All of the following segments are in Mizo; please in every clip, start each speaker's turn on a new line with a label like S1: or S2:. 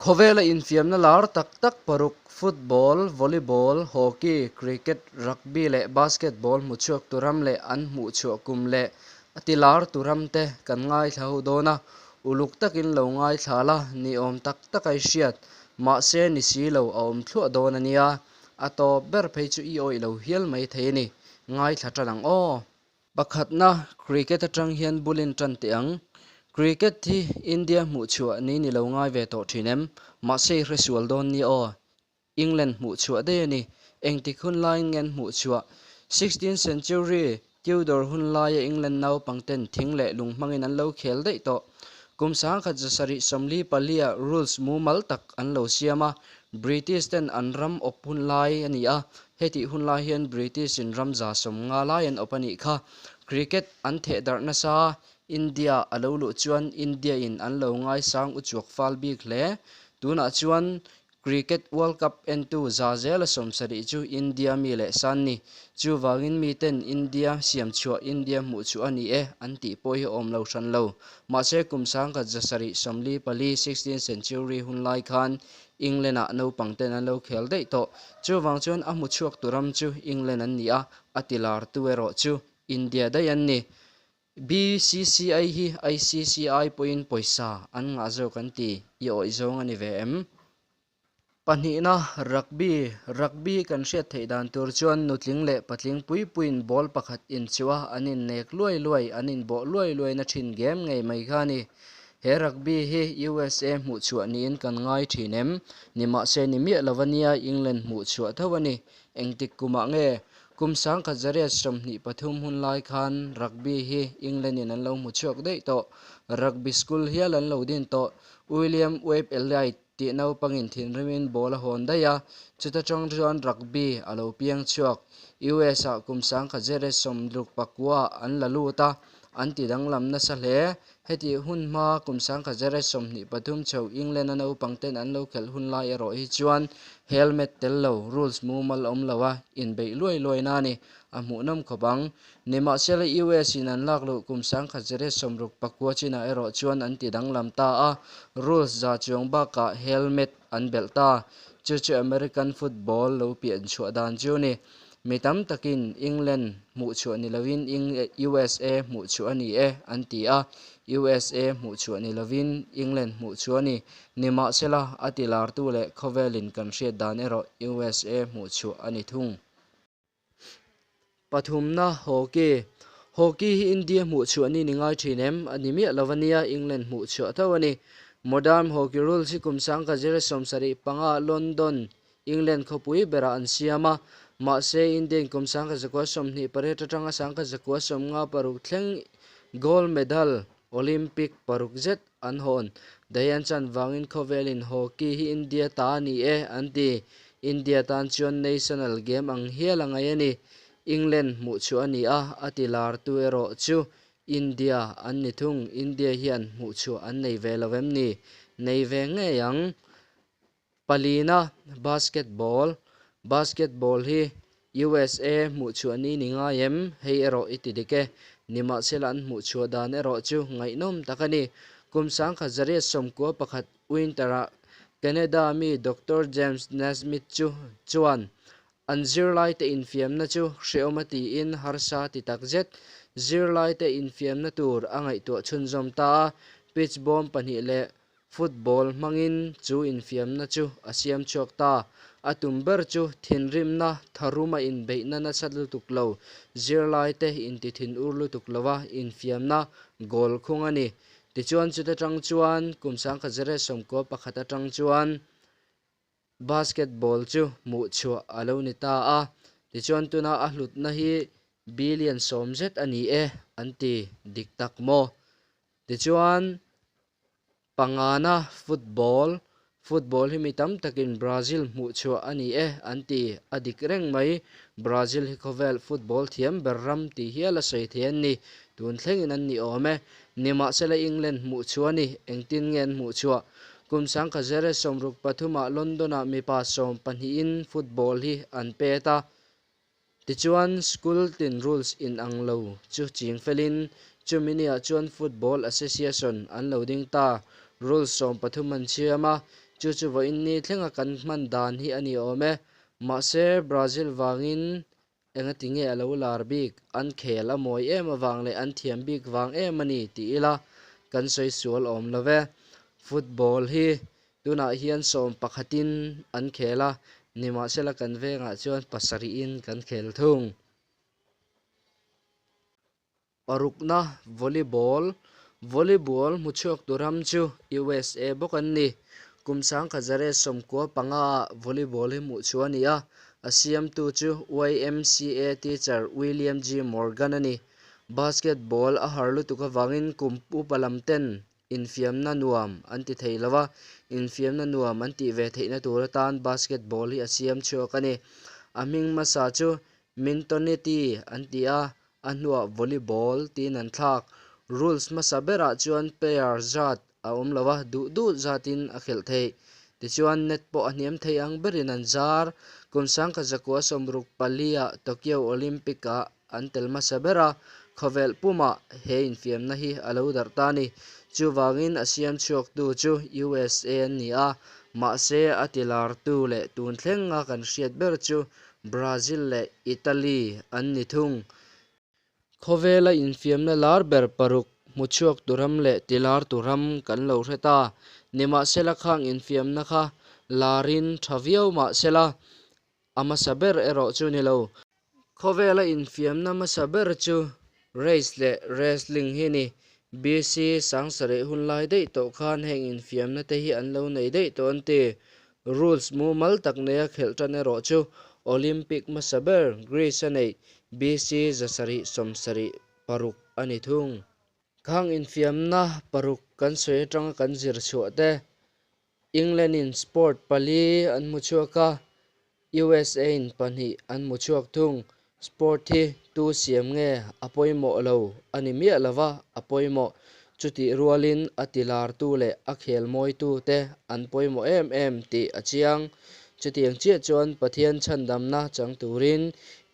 S1: Khawvela infiamna lar tak tak paruk, football, volleyball, hockey, cricket, rugby leh basketball hmuchhuak tu ram leh an hmuhchhuah kum leh a ti lar tu ram te kan ngaithla ho dawn a, uluk takin lo ngaithla la ni awm tak tak a i hriat, mahse ni si lo a awm thluah dawn a nia, a tawp ber phei chu i awih lo hial mai thei a ni, ngaithla tan ang aw. Pakhatna, Cricket atang hian bulin tan teh ang. Cricket hi India hmuhchhuah niin i lo ngai ve tawh thin em? Mahse i hresual dawn nia aw. England hmuhchhuah daih a ni. Engtik hun laiin nge an hmuhchhuah? Sixteenth century Tudor hun laia England naupangten thing leh lung hmangin an lo khel daih tawh. Kum 1744 ah rules mumal tak an lo siam a, British ten an ram awp hun lai a ni a, hetih hun lai hian British in ram 150 lai an awp a nih kha. Cricket an theh darh nasa a, India a lo luh chuan India in an lo ngaisang uchuak fal bik hle. Tunah chuan Cricket World Cup entu 70% chu India mi leh san ni. Chuvangin miten India siam chhuah India hmuh chu a ni e an tih pawh hi awm lo hran lo. Mahse kum 1744, 16th century, hun lai khan England-ah naupang ten an lo khel daih tawh. Chuvang chuan a hmu chhuak tu ram chu England an ni a, a ti lar tu erawh chu India daih an ni. BCCI hi ICCI pawhin pawisa an ngah zawk an ti, i awih zawng a ni ve em? Pahnihna, Rugby. Rugby kan hriat theih dan tur chuan nutling leh patling pui puiin ball pakhat inchuh a, an innek luai luai, an inbawh luai luai na thin game ngei mai kha a ni. He rugby hi USA hmuhchhuah niin kan ngai thin em? Nimahse ni miah lova nia England hmuhchhuah tho a ni. Engtik kumah nge? Kum 1923 hun lai khan rugby hi England in an lo hmuchhuak daih tawh. Rugby school hial an lo din tawh. William Webb Elliot tih naupangin thinrimin ball a hawn daih a, chuta tang chuan rugby a lo piang chhuak. US ah kum 1969 ah an la lut a, an ti danglam nasa hle. Hetih hun hma kum 1923 chho England a naupang ten an lo khelh hun lai erawh hi chuan helmet tel lo, rules mumal awm lo a inbeih luai luai na a ni. A hmuhnawm khawp ang. Nimahsela US in an lak loh kum 1969 chinah erawh chuan an ti danglam ta a, rules za chuang bakah helmet an belh ta. Chu chu American football lo pian chhuah dan chu a ni. Mi tam takin England hmuhchhuah ni lovin USA hmuhchhuah a ni e an ti a, USA hmuhchhuah ni lovin England hmuhchhuah a ni. Nimahsela a ti lartu leh khawvelin kan hriat dan erawh USA hmuhchhuah a ni thung. Pathumna, Hockey. Hockey hi India hmuhchhuah ni ni ngai thin em? A ni miah lo a nia, England hmuhchhuah tho a ni. Modern hockey rules hi kum 1975 London, England khawpui berah an siam a. Mahse, Indian kum 1928 atanga 1956 thleng gold medal Olympic paruk zet an hawn. Dahian chan vangin khawvelin hockey hi India ta a ni e an ti. India tan chuan national game ang hial a ngaih a ni. England hmuh chhuah a ni a, a ti lar tu erawh chu India an ni thung. India hian hmuh chhuah an nei ve lo em ni? Nei ve ngei ang. Palina, Basketball. Basketball hi USA hmuhchhuah ni ni ngai em? Hei erawh i ti dik e. Nimahsela an hmuhchhuah dan erawh chu ngaihnawm tak a ni. Kum 1991 winter-ah Canada mi Doctor James Naismith chu chuan an zirlaite infiamna chu hrehawm a tiin harsa ti takzet. Zirlaite infiamna tur a ngaihtuah chhunzawm ta a, pitch bawm pahnih leh Football hmangin chu infiamna chu a siam chhuak ta. A tum ber chu thinrimna tharuma inbeihna nasa lutuk lo, zirlaite inti thin ur lutuk lova infiamna goal khung a ni. Tichuan chuta tang chuan kum 1991 atang chuan basketball chu hmuh chhuah a lo ni ta a. Tichuan tuna a hlutna hi billion 10 zet a ni e an ti dik tak maw? Tichuan Pangana football, Football hi mi tam takin Brazil hmuh chhuah a ni e an ti. A dik reng mai. Brazil hi khawvel football thiam ber ram tih hial a sawi thei an ni. Tun thlengin an ni awm e. Nimahsela England hmuh chhuah a ni. Engtin nge an hmuh chhuah? Kum 1963 ah London-ah mipa 12in football hi an pet a. Tichuan, school tin rules in ang lo chu ching felin, chumi niah chuan Football Association an lo ding ta. Rules 13 an siam a, Chu chu vawiin ni thlenga kan hman dan hi a ni awm e. Mahse, Brazil vangin engati nge a lo lar bik? An khel a mawi em avang leh an thiam bik vang em a ni ti ila kan sawi sual awm lo ve. Football hi tunah hian sawm pakhatin an khel a, nimahsela kan vengah chuan pasarihin kan khel thung. Parukna, Volleyball, Volleyball hmuchhuak tu ram chu USA bawk an ni. Kum 1995 ah volleyball hi hmuhchhuah a ni a, a siamtu chu YMCA teacher William G. Morgan a ni. Basketball a har lutuk avangin kum upa lam ten infiamna nuam an ti thei lo a, infiamna nuam an tih ve theihna tur atan basketball hi a siam chhuak a ni. A hming hmasa chu Mintonette an ti a, a hnuah volleyball tiin an thlak. Rules hmasa berah chuan player zat a awm lo a, duh duh zatin a khelh theih. Tichuan net pawh a hniam thei ang berin an zar. Kum 1964 ah Tokyo Olympic ah an tel hmasa ber a, khawvel pumah he infiamna hi a lo darh ta a ni. Chuvangin a siam chhuaktu chu USA an ni a, mahse a tilartu leh tun thlenga kan hriat ber chu Brazil leh Italy an ni thung. Khawvela infiamna lar ber paruk hmuchhuak tu ram leh tilar tu ram kan lo hre ta. Nimahsela khang infiamna kha larin tha viau mahsela a hmasa ber erawh chu ni lo. Khawvela infiamna hmasa ber chu race leh wrestling hi ni. BC 7000 hun lai daih tawh khan heng infiamna te hi an lo nei daih tawh an ti. Rules mumal tak neia khelh tan erawh chu Olympic hmasa ber Greece a neih BC 776 a ni thung. Khang infiamna paruk kan sawi atanga kan zir chhuah te, England in sport pali an hmu chhuak a, USA in pahnih an hmu chhuak thung. Sport hi tu siam nge a pawimawh lo a ni miah lova, a pawimawh. Chutih rualin a tilartu leh a khel mawitu te an pawimawh em em tih a chiang. Chutiang chiah chuan Pathian chhandamna chang turin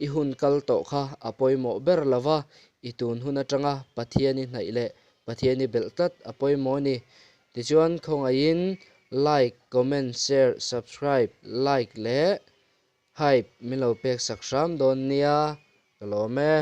S1: i hun kal tawh kha a pawimawh ber lova, i tun hun atanga Pathian i hnaih leh Pathian i belh tlat a pawimawh a ni. Tichuan khawngaihin like, comment, share, subscribe, like leh hype min lo pek sak hram dawn nia. Ka lawm e.